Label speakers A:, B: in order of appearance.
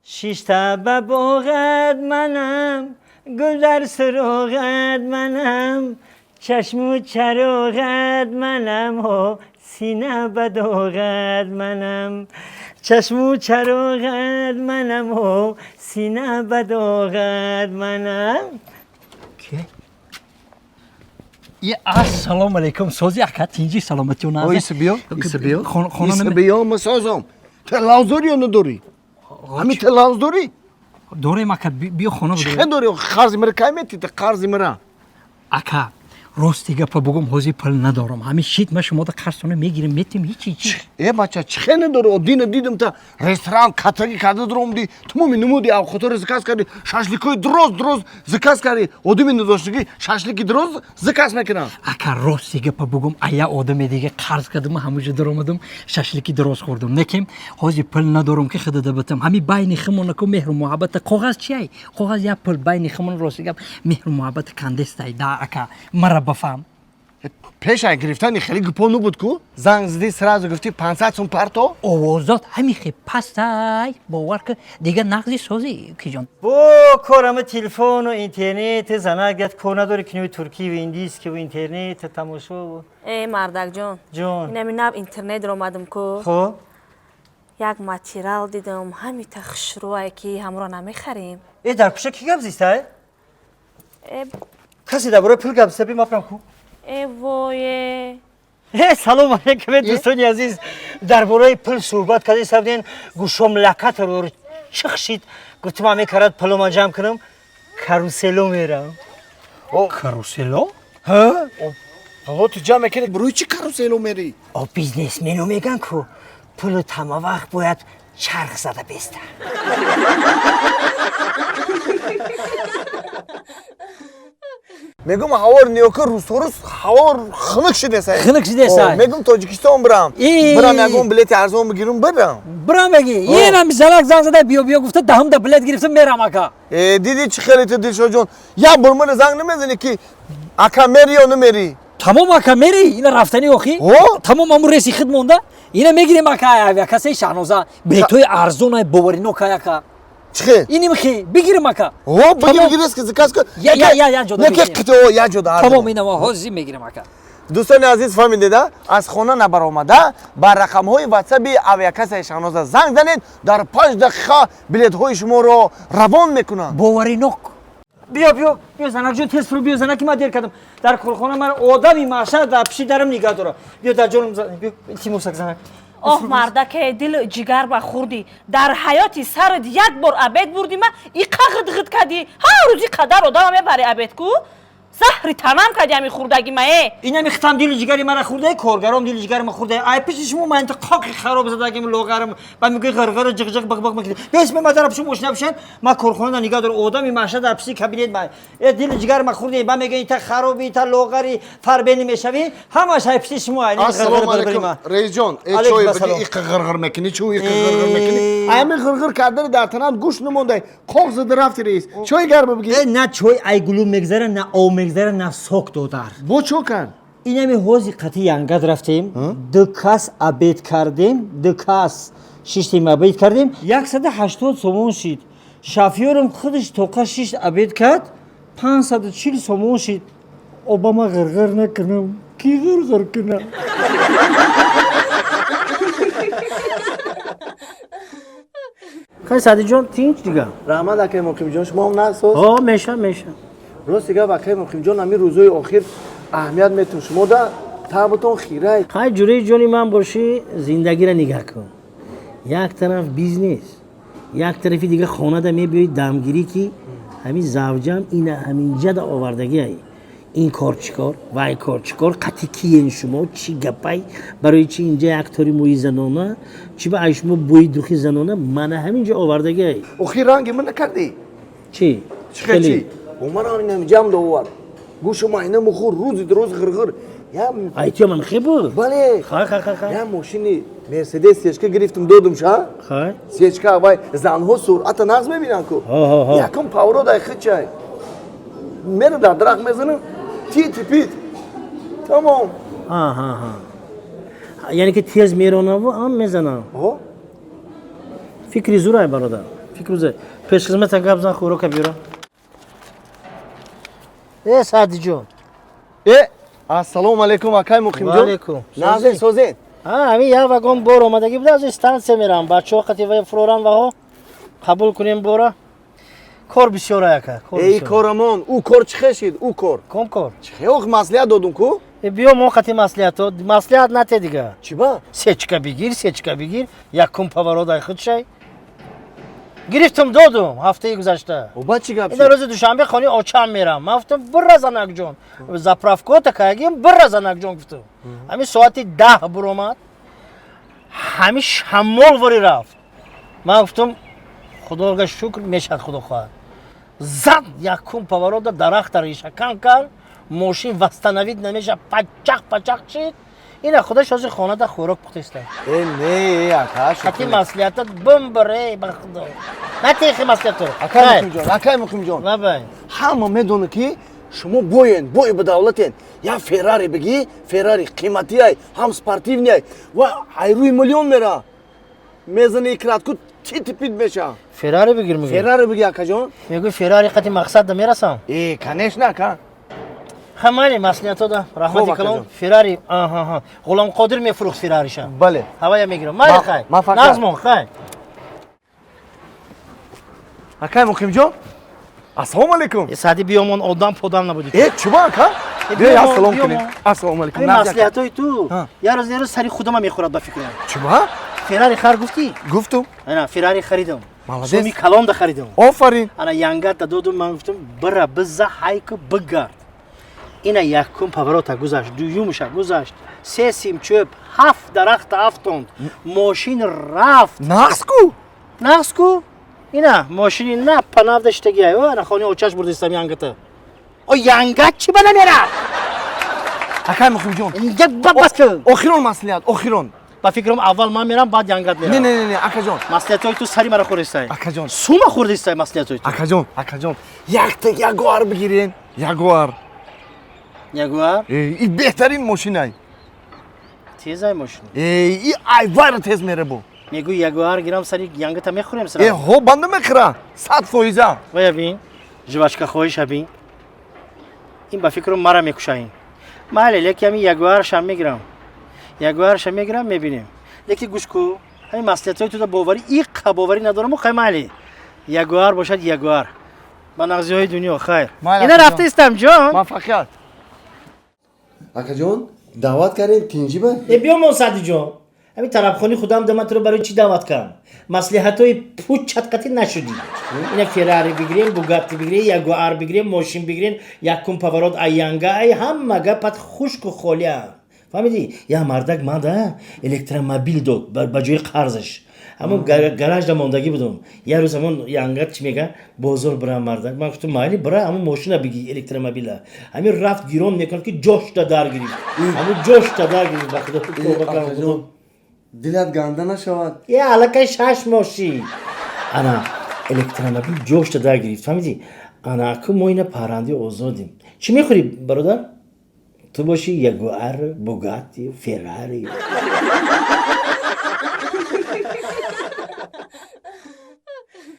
A: Шишта ба боғат манам, гул дар суроғат манам, чашму чароғат манам, ҳо сина ба доғат манам, чашму чароғат манам, ҳо сина ба доғат манам.
B: Ассалому алайкум, сози ака, тинҷи, саломатиён?
C: Иса биё, иса биё.
B: Хона.
C: Иса биё, ма созам. Ту лавз дорӣ ё надорӣ? Ҳами ту лавз дорӣ?
B: Дорем, ака, биё хона.
C: Чӣ дорӣ? Қарзи мара кай метӣ? Ту қарзи мара?
B: Ака, рости гапа бугум, ҳозир пул надорам. Ҳамин шит, ма шумода қарзтона мегирем, метем, ҳичи чи.
C: Э, бача, чӣ хе надорӣ? Дина дидам, та ресторан катагӣ карда дуромдӣ, тамоми намуди авқотҳоро заказ кардӣ, шашликҳои дроз дроз заказ кардӣ. Одами надоштагӣ шашлики дроз заказ мекунанд?
B: Ака, рости гапа бугум, ая одаме дига қарз кардам, ҳамуҷо даромадам, шашлики дроз хӯрдам. Некем ҳозир пул надорам, ки худада битам. Ҳамин байни химонаку меҳру муҳаббата коғаз чиай, коғаз як пул байни химон, рости гап, меҳру муҳаббата кандестай да, ака, мара бафаҳм.
C: Пеша гирифтани хеле гупо набуд ку, занг задӣ, сразу гуфтӣ 500 сум парто.
B: Овоздод ҳамин хе пастай, бовар ки дига нағзи созӣ, киҷон?
A: Бо корама телефону интернет, занак гат кор надори, кинои туркиву индийскиву интернет тамошо.
D: Э, мардакҷон.
A: Ҷон.
D: Инами нав интернет омадам ку.
A: Хоб.
D: Як материал дидам, ҳамита хушрӯае, ки ҳамро намехарем?
A: Э, дар куша ки гап зистай?
D: Э.
A: Касе дар бораи пул гап зиста, би мафрам ку.
D: Э, вое.
A: Э, салом алейкум, дӯстони азиз. Дар бораи пул суҳбат кардем, сабден гӯшом лакатро чих шид. Гуфтам, ҳаме карад пулома ҷамъ кунам, карусело мерам.
B: Карусело?
A: Ҳа.
C: Пуло ту ҷамъ мекунӣ, барои чӣ карусело мерӣ?
A: О, бизнесмено меган ку, пулу тама вақт бояд чарх зада беста.
C: Мегум, ҳаворо нигоҳ кун, рӯзторӯз ҳаво хунук шудесай.
B: Хунук шудесай.
C: Мегум, Тоҷикистон бирам.
B: И.
C: Бирам, ягон билети арзон бигирум, бирам.
B: Бирам меги? Инам занак занг зада, биё, биё гуфта, даҳумда билет гирифтам, мерам, ака.
C: Э, дидӣ, чӣ хеле ту, Дилшодҷон, як бор мана занг намезанӣ, ки ака, мери ё намерӣ?
B: Тамом, ака, мери, ина рафтани охи.
C: О?
B: Тамом, аму реси худ монда, ина мегирем, ака, авиакассаи Шаҳноза билетҳои арзонай, боваринока, ака.
C: Чӣ хел?
B: Иним хи бигирем, ака.
C: О, бигир.
B: Тамом.
C: Бигир, ки заказ кун.
B: Я ҷода
C: Не, ки
B: мегирем.
C: қитъо як ҷода ҳар
B: Тамом.
C: ҷода.
B: Ина ма ҳозир мегирем, ака.
C: Дӯстони азиз, фаҳмидеда, аз хона набаромада ба рақамҳои ватсаби авиакассаи Шаҳноза занг занед, дар 5 дақиқа билетҳои шуморо равон мекунанд.
B: Боваринок.
A: Биё, биё, биё, занакҷон, тез фуру биё, занаки, ман дер кардам. Дар корхона ман одами маҳшар дар пиши дарам нигаҳ дора. Биё, дар ҷонам, биё, илтимосак, занак.
D: Оҳ, мардаке, дилу ҷигар ба хӯрдӣ. Дар ҳаёти сарат як бор обед бурдӣ, ма иқа ғид-ғид кардӣ. Ҳар рӯзи қадар одама мебари обед ку, заҳри танам кардӣ ҳами хӯрдагӣ ма, э.
A: Инами хитам дили ҷигари мара хӯрдаи, коргаром дили ҷигари ма хӯрдаи. Ай пиши шумо ман инта қоқи хароб задагим, лоғарам ба мегӯи, ғирғиру ҷиғ-ҷиғ, биқ-биқ мекунӣ. Бес ме, ма дар пиши мошина пишан, ма корхона нигаҳ дор, одами маҳшар дар пиши кабинет ма. Э, дили ҷигари ма хӯрдаи, ба мегӯи, ита хароби, ита лоғари, фарбени мешавӣ, ҳамаш ай пиши шумо, ай
C: Ассалому алайкум, раисҷон. Э,
A: Алейкум
C: чой
A: ассалом.
C: биги, иқа ғирғир мекунӣ, чӯ иқа ғирғир мекунӣ?
A: Э.
C: Ами ғирғир кардани дар танат гӯшт намондай, қоқ зада рафти. Раис, чой гарма биги.
A: Э, на чой ай гулу мегзара, на об мегзара, на сок, додар.
C: Бо чо кард?
A: Инами ҳози қати янгад рафтем, ду кас обед кардем, ду кас шиштем, обед кардем, 180 сомон шид. Шофёрам худаш тоқа шишт, обед кард, 540 сомон шид. Обама ғирғир накунам, ки ғирғир кунам?
E: Хай, Садиҷон, тинч дига?
C: Раҳмат, акай Муқимҷон, шумо ҳам насоз?
E: О, меша, меша.
C: Рости гап, акай Муқимҷон, ҳамин рӯзҳои охир аҳамият метум, шумо да табутон хирай.
E: Хай, ҷураи ҷони ман бошӣ, зиндагиро нигаҳ кун. Як тараф бизнес, як тарафи дига хонада мебиёи дамгирӣ, ки ҳамин завҷам ина ҳаминҷада овардагиай. Ин кор чӣ кор, вай кор чӣ кор, қати киен шумо, чӣ гапай, барои чӣ инҷа як тори мӯи занона, чӣ ба ай шумо бӯи духи занона мана ҳаминҷа овардагиай.
C: Охир ранги ман накардӣ.
E: Чӣ?
C: Чӣ хел чӣ? Омарам, инам ҷам довар, гӯшу майна мухур, рӯзи рӯз ғирғир я.
E: Айтиёмам хе буд.
C: Бале.
E: Хай, хай, хай, хай.
C: Я мошини Мерседес сечка гирифтам, додум ша.
E: Хай.
C: Сечка, вай занҳо суръата нағз мебинанд ку.
E: Ҳо, ҳо.
C: Якум поворот ай хичай мера, дар дарахт мезанам, тити пит, тамом.
E: Аҳа, яъне ки тез меронаву ам мезанам.
C: Ҳо.
E: Фикри зурай, бародар. Фикрӯза пешхизмата гап зан, хӯрока биёрам. Э, Саъдиҷон.
C: Э, ассалому алайкум, акай Муқимҷон.
E: Ваалайкум.
C: Назин, созин?
E: Ҳамин як вагон бор омадагӣ буда, аз стансия мерам, бачаҳо қати ва фурорам ваҳо қабул кунем бора. Кор бисёр яка.
C: Эй, корамон, ӯ кор чӣ хешид, ӯ кор?
E: Ком кор?
C: Чӣ хеох, маслиҳат додум ку.
E: Биё, мо қати маслиҳато, маслиҳат нате дига.
C: Чӣ ба?
E: Сечка бигир, сечка бигир, якум поворот ай худшай. Гирифтум, додум ҳафтаи гузашта.
C: Оба, чӣ гап?
E: Ина рӯзи душанбе хони очам мерам. Ман гуфтам, бирра занакҷон, заправкота каягим, бирра занакҷон, гуфтум. Ҳамин соати 10 буромад, ҳамин шамол вори рафт. Ман гуфтум, худога шукр, мешавад, худо хоҳад. Зад якум поворот а, дарахта решакан кард, мошин восстановить намеша, пачақ пачақ шид. Ина худаш ҳозир хонада хӯрок пухтиста.
C: Э, не, ака.
E: Қати маслиҳата бимбире, ба худо натехи маслиҳато.
C: Акай Муқимҷон, акай Муқимҷон.
E: Лабай.
C: Ҳама медона, ки шумо боен, бои ба давлатен. Я Феррари бигӣ, Феррари қиматиай, ҳам спортивный ай ва айрӯи миллион мера. Мезани кратку, тити пит меша.
E: Феррари бигир мегӯ?
C: Феррари бигӣ, акаҷон.
E: Мегӯй, Феррари қати мақсад мерасам?
C: Э, конечно, ака.
E: Хамали маслиҳатода раҳмати калон. Феррари, Ғуломқодир мефурӯхт Феррариша.
C: Бале.
E: Ҳавая мегирам, майли, хай. Нағзмон, хай.
C: Акай Муқимҷон, ассалому алайкум.
E: Саъди, биёмон, одам подам набудӣ.
C: Э, чуба, ака? Биё, ассалом кунем. Ассалому алайкум.
E: Маслиҳатҳои ту як рӯз як рӯз сари худама мехӯрад, ба фикрам.
C: Чуба?
E: Феррари хар гуфтӣ?
C: Гуфтум.
E: Ана Феррари харидам.
C: Молодец.
E: Суми калонда харидам.
C: Офарин.
E: Ана янгата додум, ман гуфтам, бира, биза, ҳайку бигард. Ина якум поворот а гузашт, дуюмша гузашт, се сим чӯб, ҳафт дарахта афтонд, мошин рафт.
C: Нағз ку.
E: Нағз ку. Ина мошини на панавда штагиай, ана хони очаш бурдистам янгата. О, янгат чӣ ба намерафт?
C: Акай Муқимҷон,
E: бас кун.
C: Охирон маслиҳат, охирон.
E: Ба фикрам, аввал ман мерам, баъд янгат мерам.
C: Не, не, не, акаҷон.
E: Маслиҳатҳои ту сари мара хӯрдистай.
C: Акаҷон.
E: Сума хӯрдистай маслиҳатҳои ту.
C: Акаҷон, акаҷон, якта Ягуар бигирен, Ягуар.
E: Ягуар?
C: И беҳтарин мошинай.
E: Тезай мошин.
C: И айвайра тез мерабо.
E: Мегӯй, Ягуар гирам, сари янгата мехӯрем.
C: Э, ҳо, банда мехӯра, 100%.
E: Вая бин, жвачка хоҳиша бин. Ин ба фикрам мара мекушаин. Майли, леки ҳамин Ягуаршам мегирам, Ягуарша мегирам, мебинем. Леки гӯш ку, ҳамин маслиҳатҳои туда боварӣ иққа боварӣ надораму. Хай, майли, Ягуар бошад, Ягуар. Ба нағзиҳои дунё, хайр. Ина рафта истам, ҷон.
C: Муваффақият, акаҷон. Даъват кардем, тинҷиба?
E: Э, биёмон, Саъдиҷон. Ҳамин тарабхони худам да ман туро барои чӣ даъват кардам? Маслиҳатҳои пучатқатӣ нашудӣ. Ина Феррари бигирем, Бугатти бигирем, Ягуар бигирем, мошин бигирем, якум поворот аянга ай, ҳама гапат хушку холиам. Фаҳмидӣ? Я мардак мада электромобил дод ба ҷои қарзаш. Ҳамон гаражда мондагӣ будум. Як рӯз ҳамон янга чӣ мега: «Бозор бирам, мардак». Ман гуфтам, майли, бира, ҳамон мошина биги, электромобила. Ҳамин рафт, гирон мекунад, ки ҷошта дар гирифт, ҳамон ҷошта дар гирифт. Ба худо, тавба кардам.
C: Дилат ганда нашавад.
E: Е, аллакай шаш мошин. Ана электромобил ҷошта дар гирифт, фаҳмидӣ? Ана аку мо ина парранди озодим. Чӣ мехӯрӣ, бародар? Ту бошӣ, Ягуар, Бугатти, Феррари.